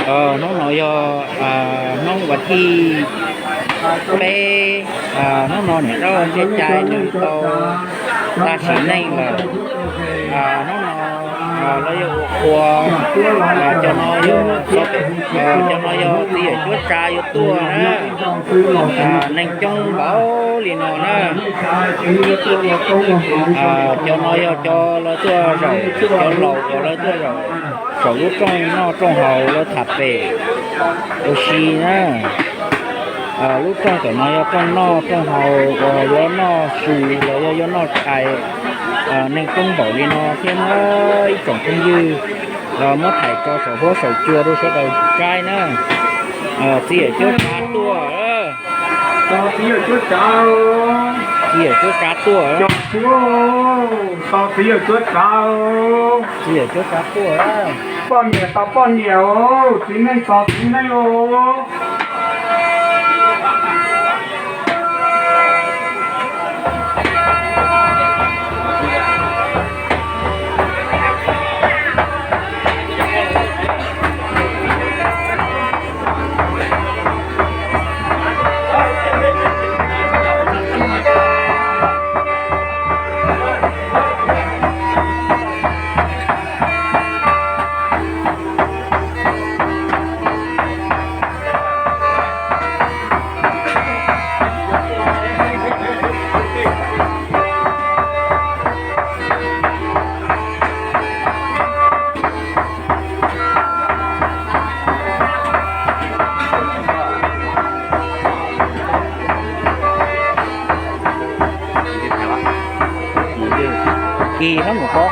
Hnub no yog hnub vas thib peb, hnub no niam Dab Ntiaj Cai nws tau tag sim neej lawm. Hnub no lawv yuav ua qhua, cov no yog, cov no yog txiv yawm cuab tsav yuav tuaj na. Neeg coob npaum li no na. Cov no yog cov lawv tuaj zaum, cov laus uas lawv tuaj zaum saum lub rooj noj rooj haus, lawv tham pem ua si na. Lub rooj tom no yog rooj noj rooj haus uas yuav noj su los yog yuav noj tshais. Neeg coob npaum li no thiab na ib tsoom phooj ywg, muab thaij tso saum huab saum cua rau sawv daws saib na. Txiv yawm cuab tsav tuaj, txiv yawm cuab tsav tuaj, txiv yawm cuab tsav tuaj, poj niam tau poj niam, txiv neej tau txiv neej. Kis hab mus qhov.